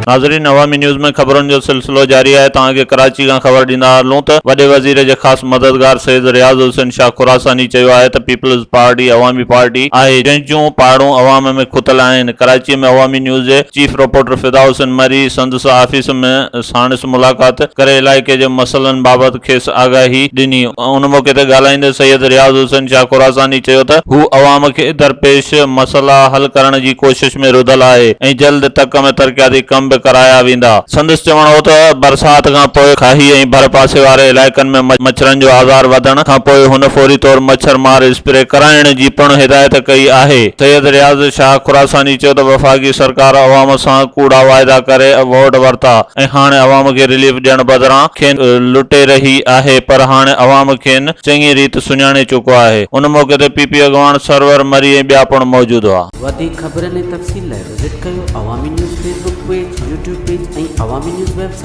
ناظرين عوامي نيوز ۾ خبرن جو سلسلو جاري آهي توهان کي ڪراچي کان خبر ڏيندا هلون ته وڏي وزير جي خاص مددگار سيد رياض حسين شاهه خراساني چيو آهي ته پيپلز پارٽي عوامي پارٽي آهي جنهن جون پاڙون عوام ۾ کتل آهن ڪراچي ۾ عوامي نيوز جي چيف رپورٽر فدا حسين مري سندس آفيس ۾ ساڻس ملاقات ڪري علائقي جي مسئلن بابت کيس آگاهي ڏني ان موقعي تي ڳالهائيندي سيد رياض حسين شاهه خراساني چيو ته هو عوام کي درپيش مسئلا حل ڪرڻ جي ڪوشش ۾ رڌل آهي ۽ جلد تڪ ۾ ترقياتي ڪم به ڪرايا ويندا. سندس چوڻ هو ته برسات کان پوء کاهي ۽ ڀرپاسي واري علائقن ۾ مڇرن جو آزار وڌڻ کان پوء هن فوري طور مڇر مار اسپري ڪرائڻ جي پڻ هدايت ڪئي آهي. سيد رياض شاهه خراساني چيو ته وفاقي سرڪار عوام سان ڪوڙا واعدا ڪري ووٽ ورتا ۽ هاڻي عوام کي رليف ڏيڻ بدران کين لٽي رهي آهي پر هاڻي عوام کين چڱي ريت سڃاڻي چڪو آهي. ان موقعي تي پي پي اڳواڻ سرور مري ۽ ٻيا پڻ موجود هئا. وڌيڪ خبرن ۽ تفصيل لاء وزٽ ڪيو Awami news Facebook page, YouTube page ۽ Awami news website.